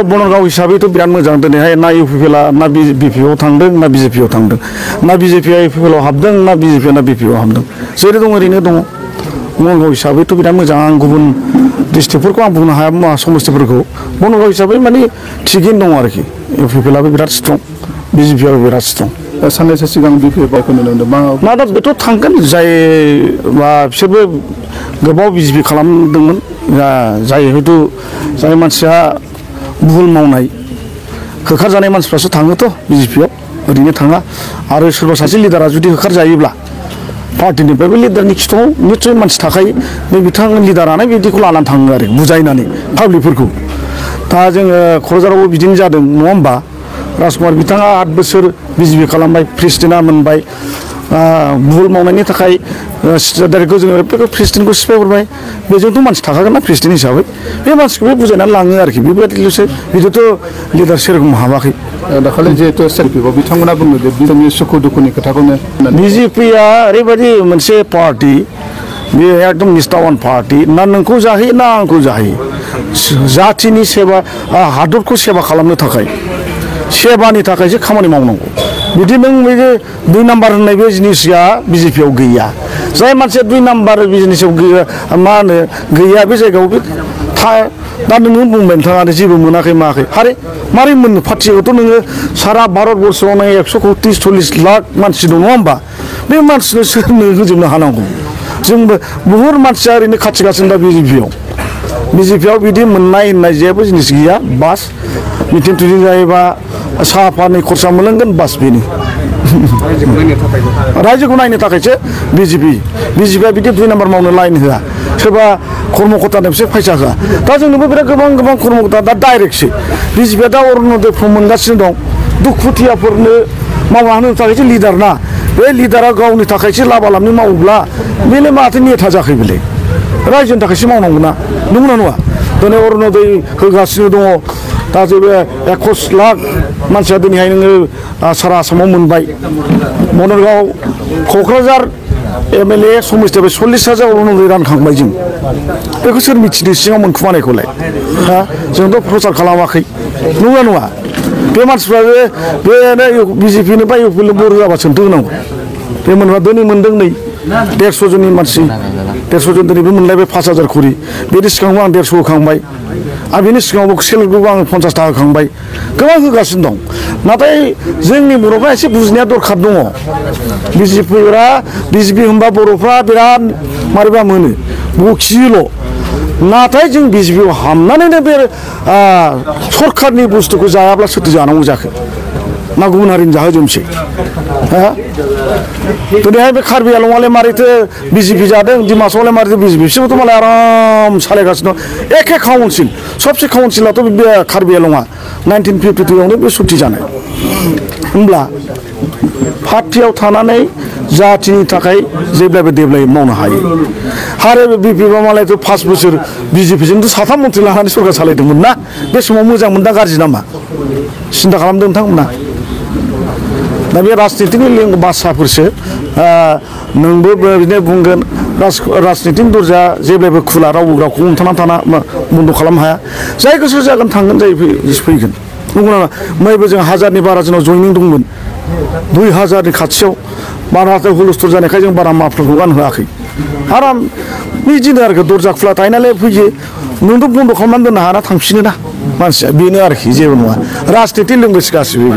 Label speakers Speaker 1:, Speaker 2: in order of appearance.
Speaker 1: बनगाव हिसाबैथ' बिराद मोजां दिनैहाय ना इउपिपिएलआ ना बिपिपिआव थांदों ना बिजेपिआव थांदों ना बिजेपिआ इउपिपिएलआव हाबदों ना बिजेपिआ ना बिपिपिआव हाबदों जेरै दं ओरैनो दङ बनगाव हिसाबैथ' बिराद मोजां आं गुबुन डिस्ट्रिक्टफोरखौ आं बुंनो हाया मा समस्थिफोरखौ बनगाव हिसाबै माने थिगैनो दङ आरोखि इउपिपिएलआबो बिराद स्ट्रं बिजेपिआबो बिराद स्ट्रं
Speaker 2: साननैसो सिगां बिपिएफआइखौ नुनो मोनदों
Speaker 1: मा दा बेथ' थांगोन जाय बा बिसोरबो गोबाव बिजेपि खालामदोंमोन जाय हयथ' जाय मानसिया भुल मावनाय होखारजानाय मानसिफ्रासो थाङोथ' बिजेपिआव ओरैनो थाङा आरो सोरबा सासे लिडारा जुदि होखारजायोब्ला पार्टिनिफ्रायबो लिडारनि खिथाव निस्सय मानसि थाखायो बे बिथां लिडारानो बिदिखौ लानानै थाङो आरो बुजायनानै पाब्लिकफोरखौ दा जोङो क'क्राझारावबो बिदिनो जादों नङा होमबा राजकुमार बिथाङा 8 बोसोर बिजेपि खालामबाय प्रेसिडेन्टआ मोनबाय भुल मावनायनि थाखाय डाइरेक्टखौ जोङो प्रेसिडेन्टखौ सिफाय हरबाय बेजोंथ' मानसि थाखागोन ना प्रेसिडेन्ट हिसाबै बे मानसिखौबो बुजायनानै लाङो आरोखि बेबायदिल'सो बिदिथ' लिडार सेरखम हाबाखै
Speaker 2: दाखालि जिहेतु सेल्फिआव बिथांमोना बुङो जे बिथांनि सुखु दुखुनि खोथाखौनो
Speaker 1: बिजेपिआ ओरैबायदि मोनसे पार्टि बे एकदम निष्ठावान पार्टि ना नोंखौ जाहैयो ना आंखौ जाहैयो जाथिनि सेबा हादरखौ सेबा खालामनो थाखाय सेबानि थाखायसो खामानि मावनांगौ बिदि नों बे 2 नाम्बार होननाय बे जिनिसा बिजेपिआव गैया जाय मानसिया 2 नाम्बार बिजनेसाव गैया मा होनो गैया बे जायगायाव बे दा नोङो बुंबाय नोंथाङा जेबो मोनाखै माखै आरे मारै मोननो पार्टियावथ' नोङो सारा भारतबर्षआवनो 140 लाख मानसि दं नङा होमबा बे मानसिनो सोरनो होजोबनो हानांगौ जोंबो बुहुत मानसिया ओरैनो खाथिगासिनो दा बिजेपिआव बिदि मोननाय होननाय जेबो जिनिस गैया बास मिटिं थुटिं जायोबा साहा पानि खरसा मोनलोंगोन बास बेनो रायजोखौ नायनो थाखायसो बिजेपिआ बिदि 2 नाम्बार मावनो लाइन होआ सोरबा कर्मकर्तानो बिसोर फैसा होआ दा जोंनोबो बिराद गोबां कर्मकर्ता दा डाइरेक्टसो बिजेपिआ दा अरुण'दय फर्म मोनगासिनो दं दुखुथियाफोरनो मावना होनो थाखायसो लिडार ना बे लिडारा गावनि थाखायसो लाबा लाबनि मावोब्ला बेलाय माथो नेता जाखै बेलाय रायजोनि थाखायसो मावनांगौ ना नंगौना नङा दिनै अरुण'दय होगासिनो दङ दा जेबो 21 लाख मानसिया दिनैहाय नोङो सारा आसामाव मोनबाय बनगाव क'क्राझार MLA समस्थियाव 40,000 अरुण'दय रानखांबाय जों बेखौ सोर मिथिनो सिङाव मोनखुमानायखौलाय जोंथ' प्रचार खालामाखै नङा नङा बे मानसिफ्राबो बे बिजेपिनो बा इउपिएलनो बर' होआबा सोंथो होनांगौ बे मोनबा दिनै मोनदों नै 150 जननि मानसि 150 जन दिनैबो मोनलायबाय 5,000 खरि बेनि सिगाङावबो आं 150 होखांबाय आरो बेनि सिगाङावबो सेलेक्टखौबो आं 50 थाखा होखांबाय गोबां होगासिनो दं नाथाय जोंनि बर'फ्रा एसे बुजिनाया दरखार दङ बिजेपि होनबा बर'फ्रा बिराद मारैबा मोनो बखियोल' नाथाय जों बिजेपिआव हाबनानैनो बे सरकारनि बुस्थुखौ जायाब्ला सोरथो जानांगौ जाखो ना गुबुन हारिनि जाहोजोबसै दिनैहाय बे कार्बि आलंआलाय मारैथो बिजेपि जादों डिमासावलाय मारैथो बिजेपि बिसोरबोथ' मालाय आराम सालायगासिनो दं एखे काउन्सिल सबसे काउन्सिलाथ' बे कार्बि आलंआ 1952आवनो बे सुथि जानाय होनब्ला पार्टियाव थानानै जाथिनि थाखाय जेब्लाबो देब्लाय मावनो हायो आरो बिपिएफआ मालायथ' 5 बोसोर बिजेपिजोंथ' 7 मन्थ्रि लानानै सरकार सालायदोंमोन ना बे समाव मोजां मोनदा गाज्रि नामा सिन्था खालामदों नोंथांमोना दा बे राजनितिनि बाथ्राफोरसो नोंबो बिदिनो बुंगोन राजनितिनि दरजा जेब्लाबो खुला रावबो रावखौ हमथानानै थाना बन्द' खालामनो हाया जाय गोसो जागोन थांगोन जाय फैगोन नंगौना नङा मैबो जों 1000नि बारा जोंनाव जयनिं दंमोन 2000नि खाथियाव बारा हुलस्थुल जानायखाय जों बारा माफोरखौ गानहोआखै आराम बिदिनो आरोखि दरजा खुला थाहैनानै फैयो नोंथ' बन्द' खालामनानै दोननो हाना थांफिनो ना मानसिया बेनो आरोखि जेबो नङा राजनिति लेंगुवेज गासिबो